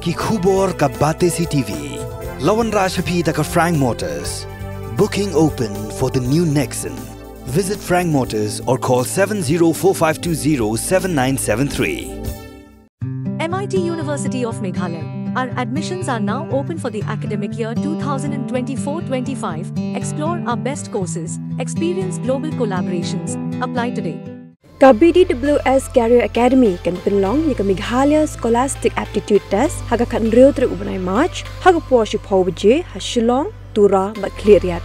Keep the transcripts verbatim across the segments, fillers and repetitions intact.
Ki khubor ka Batesi T V. La wanrah sha phi da ka Frank Motors. Booking open for the new Nexon. Visit Frank Motors or call seven zero four five two zero seven nine seven three. M I T University of Meghalaya. Our admissions are now open for the academic year twenty twenty-four twenty-five. Explore our best courses, experience global collaborations. Apply today. Ka B D W S Career Academy kan pynlong ïa ka Meghalaya Scholastic Aptitude Test ha ka khathynriew tarik u bnai March ha ka por shiphew baje ha Shillong, Tura bad Khliehriat.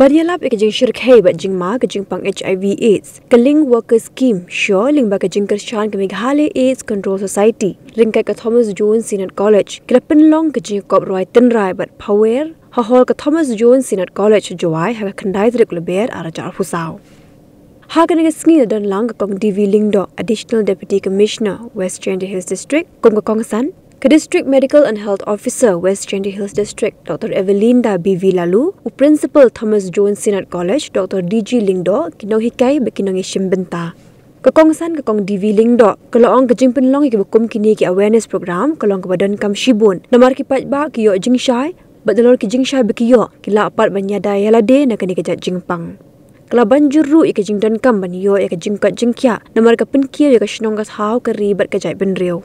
Ban ïalap ïa ka jingshyrkhei bad jingma ka jingpang H I V AIDS, ka Link Worker Scheme, shuh lyngba ka jingkyrshan ka Meghalaya AIDS Control Society ryngkat ka Thomas Jones Synod College, ki la pynlong ka jingkop rwai tynrai bad phawer ha hall ka Thomas Jones Synod College, Jowai, ha ka khyndai tarik Lber ar hajar arphew saw. Ha kane ka sngi la don lang ka Kong D V Lyngdoh, Additional Deputy Commissioner, West Jaintia Hills District, kum ka kongsan, ka District Medical and Health Officer, West Jaintia Hills District, Doctor Evelinda B V Laloo, u Principal Thomas Jones Synod College, Doctor D G Lyngdoh, ki nonghikai bad ki nongïashim bynta. Ka kongsan ka Kong D V Lyngdoh ka la ong ka jingpynlong ïa kiba kum kine ki awareness program ka long kaba donkam shibun, namar ki paidbah ki ïoh jingshai bad nalor ki jingshai ba ki ïoh, ki lah pat ban ïada ïa lade na kane ka jait jingpang. Ka la ban jur ruh ïa ka jingdonkam ban ïoh ïa ka jingkoit jingkhiah namar ka pynkiew ïa ka shnong ka thaw, ka ri bad ka jaitbynriew.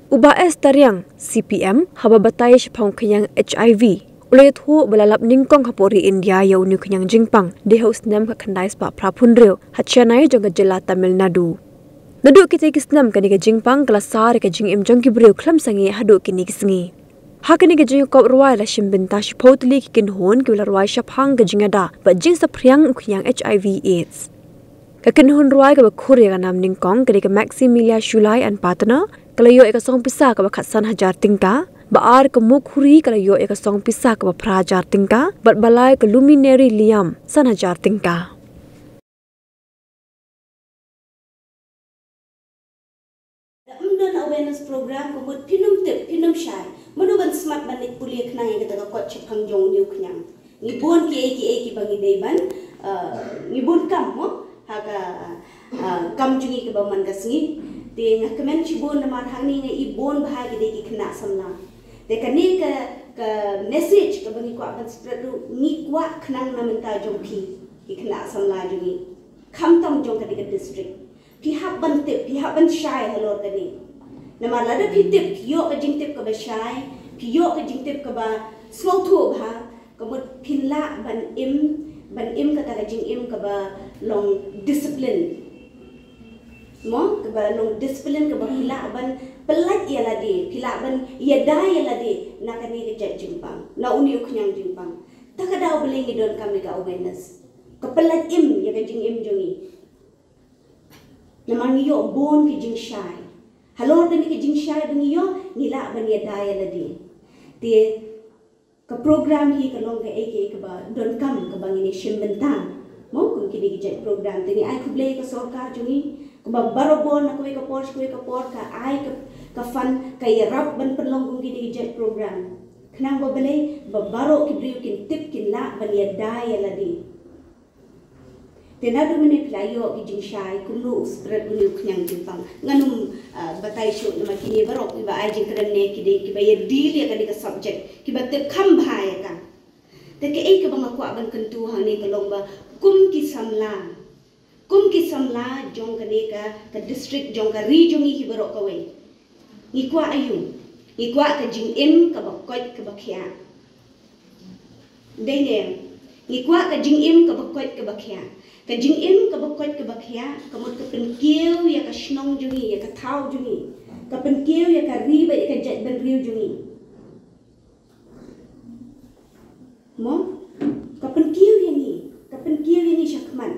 U Bah S Tariang, C P M, haba batai shaphang u khñiang H I V, u la ïathuh ba la lap nyngkong hapoh ri India ïa une u khñiang jingpang dei ha u snem khatkhyndai spah phraphew hynriew ha Chennai jong ka jylla Tamil Nadu. Naduh kitei ki snem kane ka jingpang ka la sar ïa ka jingim jong ki briew khlem sangeh haduh kine ki sngi. Ha kane ka jingïakop rwai la shim bynta shiphew tylli ki kynhun kiba la rwai shaphang ka jingïada bad jingsaphriang u khñiang H I V AIDS. Ka kynhun rwai kaba khur ïa ka nam nyngkong ka dei ka Maximilia Shullai and Partner, ka la ïoh ïa ka song pisa kaba khatsan hajar tyngka, ba ar ka Mukhuri ka la ïoh ïa ka song pisa kaba phra hajar tyngka, bad ba lai ka Luminary Liam san hajar tyngka. Da ym don awareness program, ka mut phin ym tip, phin ym shai. Mano ban smat ban leit pule khnang ïa kata ka koit shaphang jong une u khñiang. Ngi bun kiei kiei kiba ngi dei ban, uh, ngi bun kam mo ha ka, uh, kam jong ngi kaba man ka sngi. Te nga kmen shibun namar hangne nga i bun bha ki dei ki khynnah samla. Te kane ka, ka message kaba ngi kwah ban spread ruh, ngi kwah khnang na bynta jong phi ki khynnah samla jong ngi, khamtam jong kane ka district. Phi hap ban tip, phi hap ban shai halor kane. Namar lada phi tip, phi ïoh ka jingtip kaba shai, phi ïoh ka jingtip kaba sngewthuh bha, ka mut phin lah ban im, ban im kata ka jingim kaba long discipline. Mo, kaba long discipline, kaba phi lah ban pyllait ïa lade, phi lah ban ïada ïa lade na kane ka jait jingpang, na une u khñiang jingpang. Ta ka daw balei ngi donkam ïa ka awareness, ka pyllait im ïa ka jingim jong ngi. Namar ngi ïoh bun ki jingshai. Halor kane ki jingshai ba ngi ïoh, ngi lah ban ïada ïa lade. Te ka program hi ka long kaei kaei kaba donkam kaba ngin ïa shim bynta. Mo, kum kine ki jait program. Te ngi ai khublei ka sorkar jong ngi kaba barabor na kawei ka por sha kawei ka por ka ai ka, ka fund, ka ïarap ban pynlong kum kine ki jait program. Khnang ba balei, ba baroh ki briew kin tip, kin lah ban ïada ïa lade. Te naduh mynne phi la ïoh ki jingshai, kumno u spread une u khñiang jingpang. Ngan ym, ah, batai shuh namar kine baroh kiba ai jingkren ne ki dei kiba ïa deal ïa kane ka subject, kiba tip kham bha ïa ka. Te kaei kaba nga kwah ban kyntu hangne ka long ba kum ki samla, kum ki samla jong kane ka, ka district, jong ka ri jong ngi hi baroh kawei, ngi kwah aiu? Ngi kwah ka jingim kaba koit kaba khiah. Dei ne, ngi kwah ka jingim kaba koit kaba khiah. Ka jingim kaba koit kaba khiah ka mut ka pynkiew ïa ka shnong jong ngi, ïa ka thaw jong ngi, ka pynkiew ïa ka ri bad ïa ka jaitbynriew jong ngi. Mo, ka pynkiew ïa ngi, ka pynkiew ïa ngi shakhmat.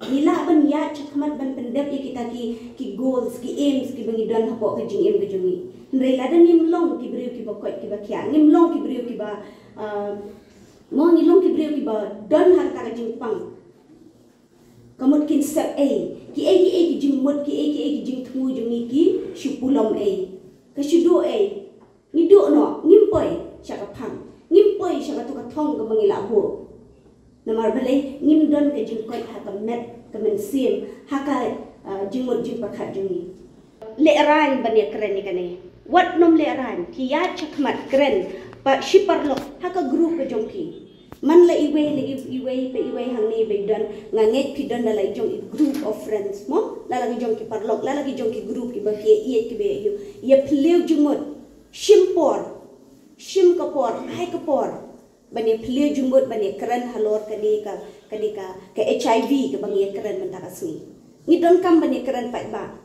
Ngi lah ban ïaid shakhmat ban pyndep ïa kita ki, ki goals, ki aims kiba ngi don hapoh ka jingim ka jong ngi. Hynrei lada ngim long ki briew kiba koit kiba khiah, ngim long ki briew kiba, ah, mo, ngi long ki briew kiba don ha kata ka jingpang, ka mut kin sep ei? Kiei kiei ki jingmut, kiei kiei ki jingthmu jong ngi ki shu pulom ei? Ka shu duh ei? Ngi duh noh, ngim poi sha ka phang, ngim poi sha kato ka thong kaba ngi lah buh. Namar balei? Ngim don ka jingkoit ha ka met ka mynsiem, ha ka, ah, jingmut jingpyrkhat jong ngi. Lehraiñ ban ïakren ïa kane. Wat nym lehrain, ki ïaid shakhmat, kren, pa shi paralok ha ka group ka jong ki. Man la iwei la i- iwei pa iwei hangne ba i don, nga ngeit phi don la la i jong i group of friends mo, la la ki jong ki paralok, la la ki jong ki group kiba phi ïa ïeit kiba ïa ïoh. Ïa phylliew jingmut, shim por, shim ka por, ai ka por ban ïa phylliew jingmut ban ïa kren halor kane ka, kane ka, ka HIV kaba ngi ïa kren mynta ka sngi. Ngi donkam ban ïa kren paidbah.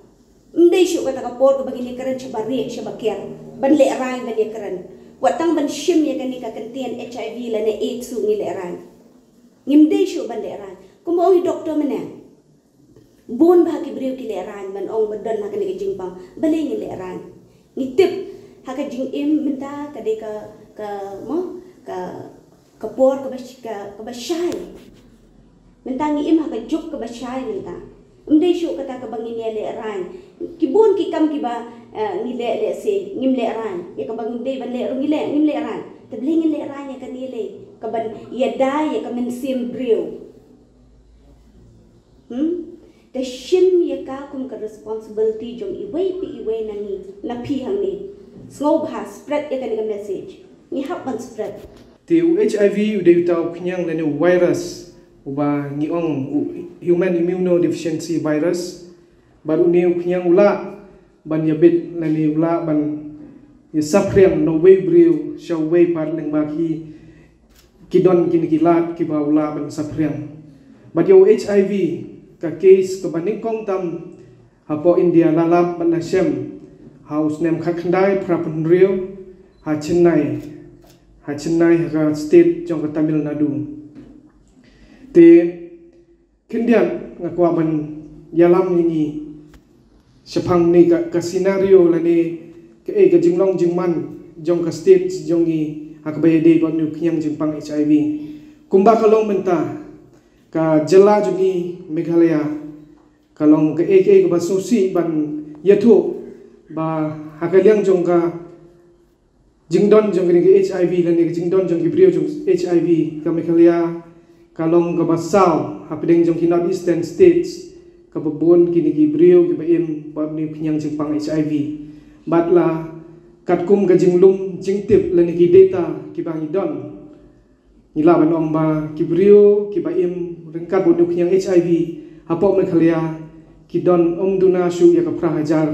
Ym dei shuh kata ka por kaba ngin ïa kren shaba rieh shaba kiar, ban lehrain ban ïa kren. Wat tang ban shim ïa kane ka kyntien HIV lane AIDS shuh ngi lehrain. Ngim dei shuh ban lehrain. Kumba ong i doktor mynne, bun bha ki briew ki lehrain ban ong ba don ha kane ka jingpang. Balei ngi lehrain? Ngi tip ha ka jingim mynta ka dei ka, ka mo, ka, ka por kaba sh- ka, kaba shai. Mynta ngi im ha ka juk kaba shai mynta. Ym dei shuh kata kaba ngin ïa lehrain. Ki bun ki kam kiba, eh, ngi leh lehse ngim lehrain. Ïa kaba ngim dei ban leh ruh ngi leh, ngim lehrain. Te balei ngin lehrain ïa kane lei? Kaban ïada ïa ka mynsiem briew. Hmm? Te shim ïa ka kum ka responsibility jong iwei pa iwei na ngi, na phi hangne. Sngewbha spread ïa kane ka message. Ngi hap ban spread. Te u HIV u dei uta u khñiang lane u virus uba ngi ong u human immunodeficiency virus. Bad une u khñiang u lah ban ïabit lane u lah ban ïasaphriang na uwei u briew sha uwei pat lyngba ki, ki don kine ki lad kiba u lah ban saphriang. Bad ïa u HIV, ka case kaba nyngkong tam hapoh India la lap bad la shem ha u snem khatkhyndai phraphew hynriew ha Chennai, ha Chennai ha ka state jong ka Tamil Nadu. Te khyndiat nga kwah ban ïalam ïa ngi shaphang ne ka, ka scenario lane ka, eh, ka jinglong jingman jong ka state jong ngi ha kaba ïadei bad une u khñiang jingpang HIV. Kumba ka long mynta, ka jylla jong ngi Meghalaya ka long kaei kaei kaba sngewsih ban ïathuh ba ha ka liang jong ka jingdon jong kane ka HIV lane ka jingdon jong ki briew jong HIV, ka Meghalaya ka long kaba saw hapdeng jong ki North Eastern States kaba bun kine ki briew kiba im bad une u khñiang jingpang HIV. Bad la katkum ka jinglum jingtip lane ki data kiba ngi don, ngi lah ban ong ba ki briew kiba im ryngkat bad une u khñiang HIV hapoh Meghalaya ki don ym duna shuh ïa ka phra hajar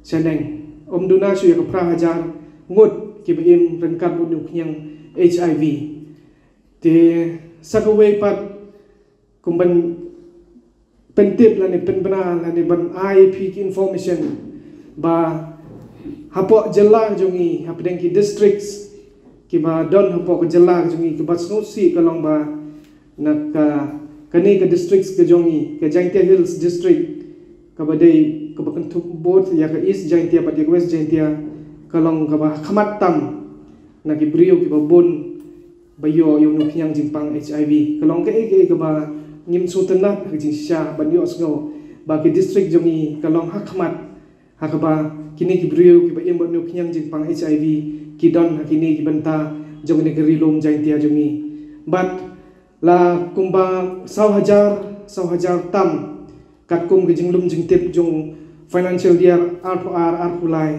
shaneng, ym duna shuh ïa ka phra hajar ngut kiba im ryngkat bad une u khñiang HIV. Te sa kawei pat, kum ban pyntip lane pynbna lane ban ai phi ki information ba hapoh jylla jong ngi, hapdeng ki districts kiba don hapoh ka jylla jong ngi, kaba sngewsih ka long ba na ka, kane ka districts ka jong ngi, ka Jaintia Hills District, kaba dei kaba kynthup bad ïa ka East Jaintia bad ïa ka West Jaintia, ka long kaba khmat tam na ki briew kiba bun ba ïoh ïa une u khñiang jingpang HIV. Ka long kaei kaei kaba ngim sngewtynnat ha ka jingshisha ban ïohsngew ba ki district jong ngi ka long ha khmat ha kaba kine ki briew kiba im bad une u khñiang jingpang HIV ki don ha kine ki bynta jong kane ka Ri Lum Jaintia jong ngi. Bad la kumba saw hajar, saw hajar tam, katkum ka jinglum jingtip jong financial year arphew ar arphew lai,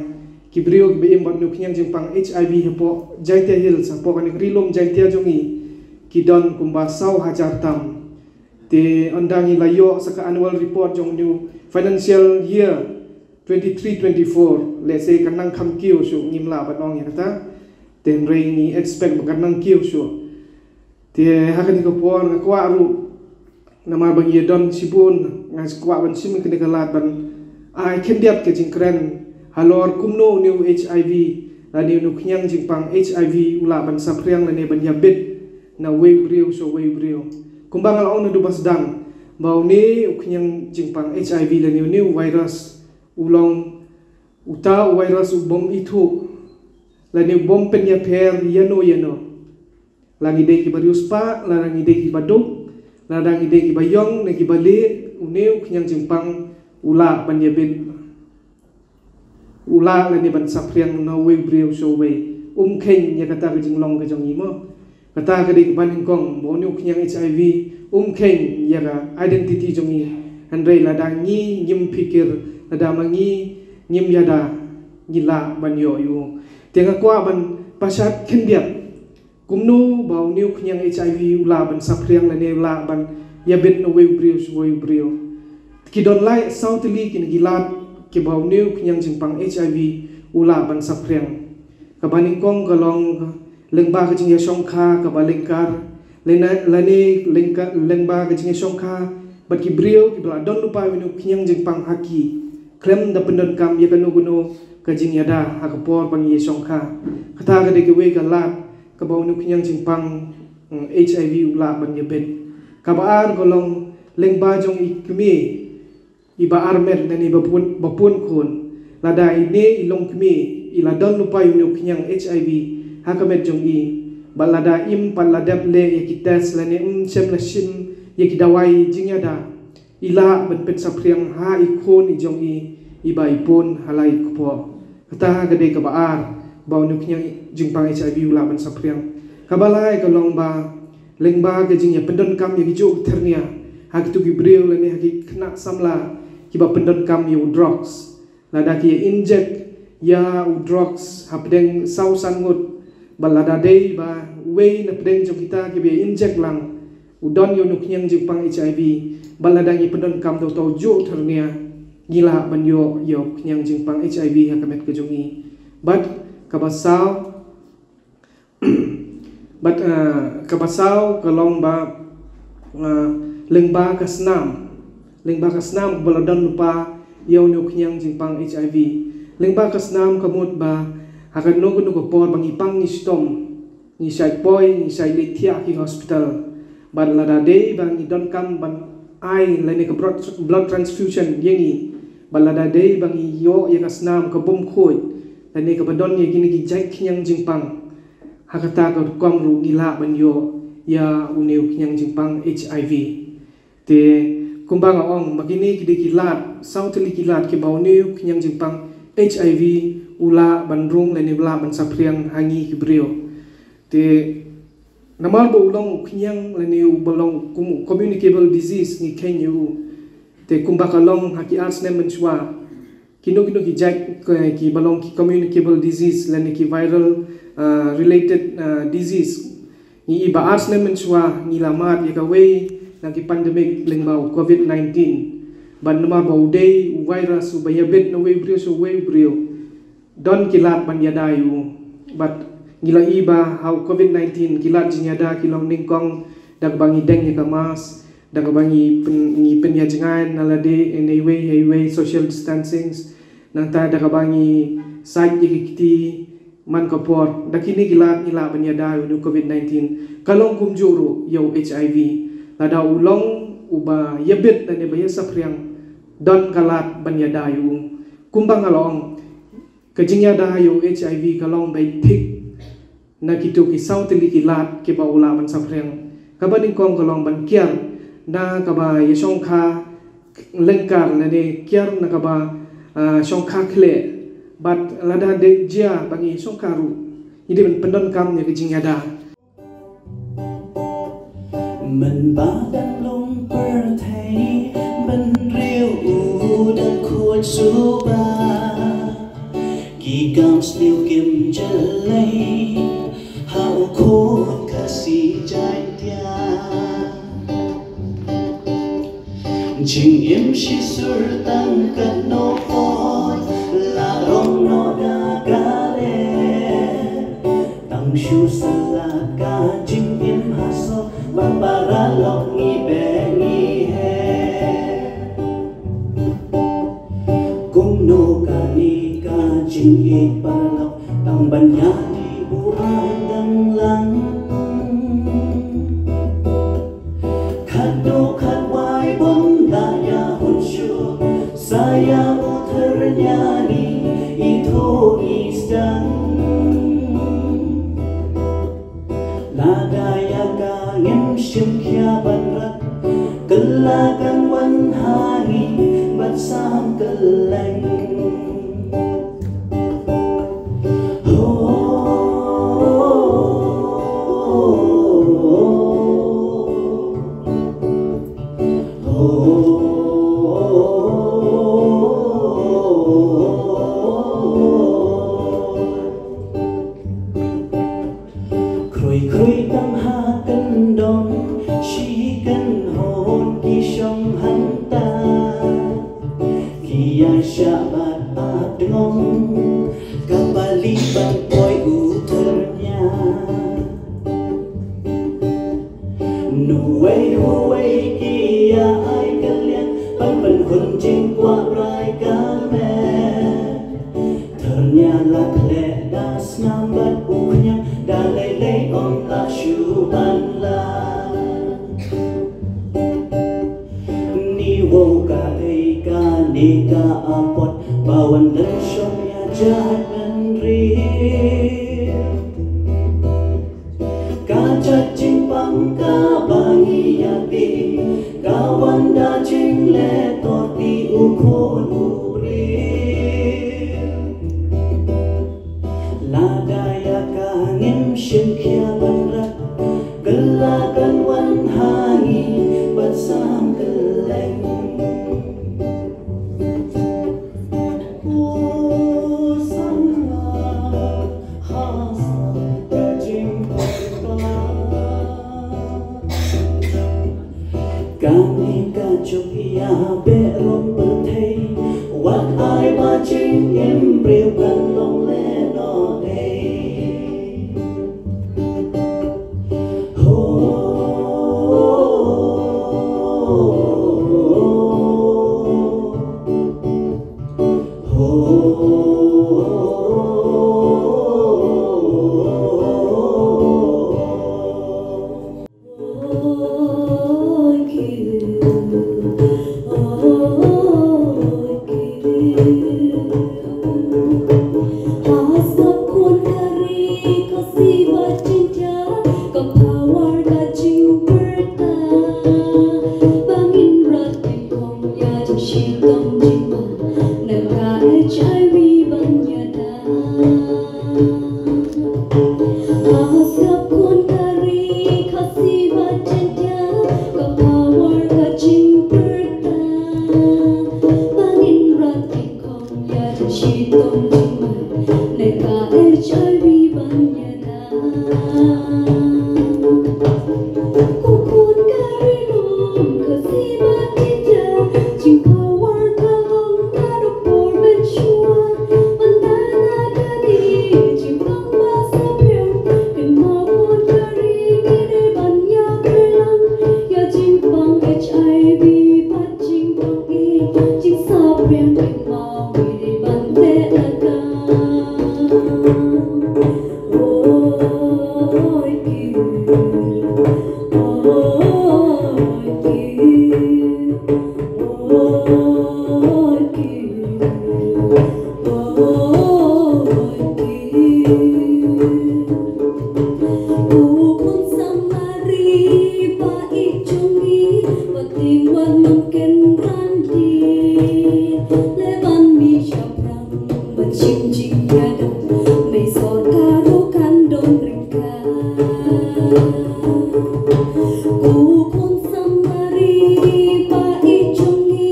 ki briew kiba im bad une u khñiang jingpang HIV hapoh Jaintia Hills, hapoh kane ka Ri Lum Jaintia jong ngi, ki don kumba saw hajar tam. Te ynda ngi la ïoh sa ka annual report jong une u financial year twenty-three twenty-four, lehse kan nang kham kiew shuh, ngim lah ban ong ïa kata. Te hynrei ngi expect ba kan nang kiew shuh. Te ha kane ka por nga kwah ruh, namar ba ngi ïa don shibun, nga kwah ban shim kane ka lad ban ai khyndiat ka jingkren halor kumno une u HIV lane une u khñiang jingpang HIV u lah ban saphriang lane ban ïabit na uwei u briew sha uwei u briew. Kumba nga la ong naduh ba sdang ba une u khñiang jingpang HIV lane une u virus u long uta u virus u bym ithuh lane u bym pynïapher ïano ïano. La ngi dei kiba riewspah, lada ngi dei kiba duk, lada ngi dei kiba ïong ne kiba lieh, une u khñiang jingpang u lah ban ïabit, u lah lane ban saphriang na uwei u briew sha uwei. Um kheiñ ïa kata ka jinglong ka jong ngi mo. Kata ka dei kaba nyngkong ba une u khñiang HIV um kheiñ ïa ka identity jong ngi. Hynrei lada ngi ngim phikir, lada ma ngi ngim ïada, ngi lah ban ïoh ïa u. Te nga kwah ban pashat khyndiat kumno ba une u khñiang HIV u lah ban saphriang lane u lah ban ïabit na uwei u briew sha uwei u briew. Ki don lai saw tylli kine ki lad kiba une u khñiang jingpang HIV u lah ban saphriang. Kaba nyngkong ka long lyngba ka jingïashongkha kaba lyngkar, lane, lane lyngka-, lyngba ka jingïashongkha bad ki briew kiba la don lypa ïa une u khñiang jingpang ha ki, khlem da pyndonkam ïa kano kano ka jingïada ha ka por ba ngi ïashongkha. Kata ka dei kawei ka lad kaba une u khñiang jingpang, mm, HIV u lah ban ïabit. Kaba ar ka long lyngba jong i kmie iba armet lane ba pun, ba pun khun. Lada ine i longkmie i la don lypa ïa une u khñiang HIV ha ka met jong i, bad lada im pat la dep leh ïa ki test lane im shym la shim ïa ki dawai jingïada, i lah ban pynsaphriang ha i khun i jong i iba i pun ha la i kpoh. Kata ka dei kaba ar ba une u khñiang jingpang HIV u lah ban saphriang. Kaba lai ka long ba lyngba ka jingïapyndonkam ïa ki juh ki thyrnia ha kitu ki briew lane ha ki khynnah samla kiba pyndonkam ïa u drugs. Lada ki ïa inject ïa u drugs hapdeng saw san ngut, bad lada dei ba uwei na pdeng jong kita kiba ïa inject lang u don ïa une u khñiang jingpang HIV, bad lada ngi pyndonkam da uta u juh thyrnia, ngi lah ban ïoh ïa u khñiang jingpang HIV ha ka met ka jong ngi. Bad kaba saw, bad, ah, kaba saw ka long ba, ah, lyngba ka snam, lyngba ka snam ba la don lypa ïa une u khñiang jingpang HIV. Lyngba ka snam ka mut ba ha kano kano ka por ba ngi pang ngi shitom, ngi shait poi, ngi shait leit thiah ki hospital. Bad lada dei ba ngi donkam ban ai lane ka blood, blood transfusion ïa ngi, bad lada dei ba ngi ïoh ïa ka snam ka bym khuid lane kaba don ïa kine ki jait khñiang jingpang, ha kata ka rukom ruh ngi lah ban ïoh ïa une u khñiang jingpang HIV. Te kumba nga ong, ma kine ki dei ki lad, saw tylli ki lad kiba une u khñiang jingpang HIV u lah ban rung lane u lah ban saphriang ha ngi ki briew. Te namar ba u long u khñiang lane uba long kum communicable disease ngi kheiñ ïa u. Te kumba ka long ha ki ar snem mynshuwa, kino kino ki jait ki, kiba long ki communicable disease lane ki viral, ah, related, ah, disease. Ngi i ba ar snem mynshuwa ngi la mad ïa kawei na ki pandemic lyngba u COVID nineteen. Bad namar ba u dei u virus uba ïabit na uwei u briew sha uwei u briew, don ki lad ban ïada ïa u. Bad ngi la i ba ha u COVID nineteen ki lad jingïada ki long nyngkong da kaba ngi deng ïa ka mask, da kaba ngi pyn, ngi pynïajngai na lade, eh, na iwei ha iwei, social distancing, nangta da kaba ngi sait ïa ki kti man ka por. Da kine ki lad ngi lah ban ïada ïa une u COVID nineteen. Ka long kumjuh ruh ïa u HIV. Lada u long uba ïabit lane ba ïasaphriang, don ka lad ban ïada ïa u. Kumba nga la ong, ka jingïada ïa u HIV ka long beit thik na kitu ki saw tylli ki lad kiba u lah ban saphriang. Kaba nyngkong ka long ban kiar na kaba ïashongkha lyngkar lane kiar na kaba, ah, shongkha khleh. Bad lada dei jia ba ngi shongkha ruh, ngi dei ban pyndonkam ïa ka jingïada. Mynba dang long pyrthei bynriew u dang khuid suba, ki kam sniew kim jyllei ha u khun Khasi Jaiñtia. Jingim shisur tang katno por, la rong noh da ka leh. Tang shu sa la ka jingim ha sor, ba paralok ngi beh ngi heh. Kumno kane ka jingïeit paralok tang ban ïa dih buaid dang lang. Khatduh khatwai bym da ïa hun shuh, sa ïa u thyrnia ngi ithuh ngi sdang. Lada ïa ka ngim shim khia ban rat, kylla kan wan ha ngi bad sam kylleng. Ho, Ka pali ban poi u thyrnia. Uwei uwei ki ïa ai kylliang ban pynhun jingkwah brai ka met. Thyrnia la khleh da snam bad u khñiang, da lei lei ym lah shuh ban lait. Ni wow kaei kane ka apot ba wan leh shong ïa jait mynried. Ka jait jingpang kaba ngi ïa phi ka wan da jingleh torti u khun u briew. Lada ïa ka ngim shim khia ban rat, kylla kan wan ha ngi bad sam kylleng. U samla ha sa ka jingpyrta. Kane ka juk ïa beh long pyrthei, wat ai ba jingim briew kan long lehnohei. Ho, ho, ho, ho. Ka power ka jingpyrta ba ngin rat ïa ka shitom jingma na ka H I V ban ïada. Ka sngap khun ka ri Khasi bad Jaiñtia, ka power ka jingpyrta ba ngin rat ïa ka shitom jingma na ka H I V ban ïada. Ko khun ka ri lum Khasi bad Jaiñtia, jingpower ka long naduh por mynshuwa. Mynta na kane jingpang ba saphriang, kynmaw khun ka ri ngi dei ban ïakren lang ïa jingpang H I V bad jingpang AIDS, jingsaphriang kynmaw ngi dei ban teh lakam. Ban shim jingïada, mei sorkar ruh kan don ryngkat. Ko khun samla ri ba ïeit jong ngi,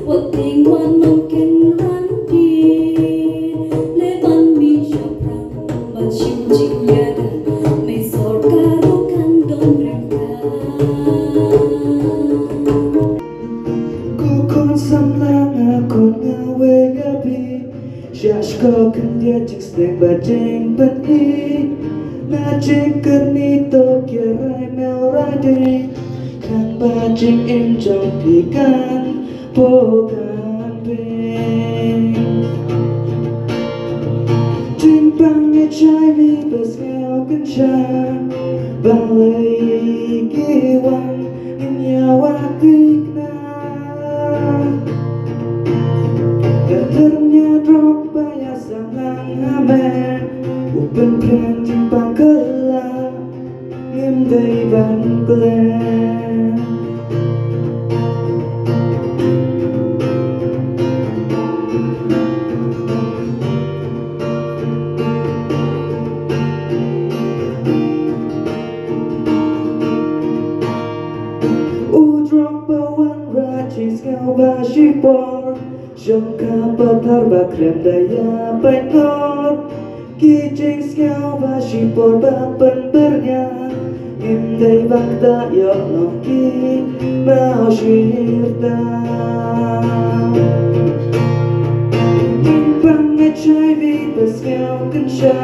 wat tieng wat nongkyndit. Leh ban mih shaphrang ban shim jingïada, mei sorkar ruh kan don ryngkat. Ko khun samla, nga khun nga wei ïa phi. Shah shkor khyndiat jingsneng bad jingpyni, na jingkyrni to ïa rai maw rai ding, khnang ba jingim jong phi kan buh kan biang. Jingpang H I V ba sngew kynsha, balei ki wan ngin ïa wad thikna. Ka thyrnia drok ba ïa sam lang ha me, u pynphriang jingpang kylla, ngim dei ban klet. U drok ba wanrah jingsngew ba shipor, shongkha pathar ba khlem da ïa pyngot. Ki jingsngew ba shipor ba pynbyrngia, ngim dei ban ktah ïoh long ki mawshyrta. Jingpang Shai vi ba sngewkynsha,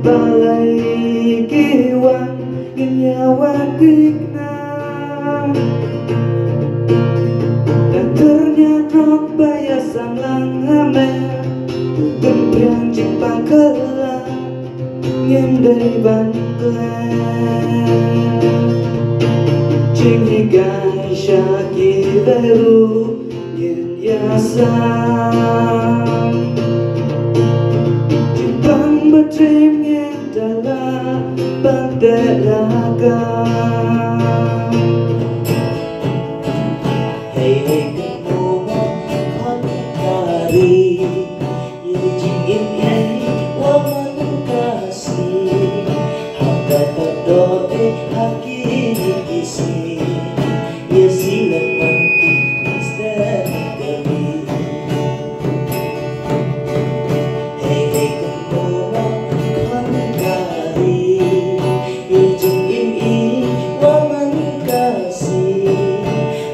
balei ki wan ngin ïa wan thikna. Da thyrnia drok ba ïa sam lang ha me, u pynpriang jingpang kala ngim dei ban klet. Jinghikai sha ki lehru ngin ïa sam. Jingpang ba triem ngin da lah ban teh lakam. Hei hei kynmaw mo khon ka ri, ïa jingim i wa man ka sngi. Hap da kordor de ha kine ki sngi, ïa silet ban kit mynstep ka ri. Hei hei kynmaw mo khon ka ri, ïa jingim i wa man ka sngi.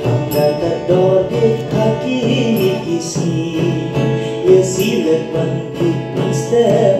Hap da kordor de ha kine ki sngi, ïa silet ban kit mynstep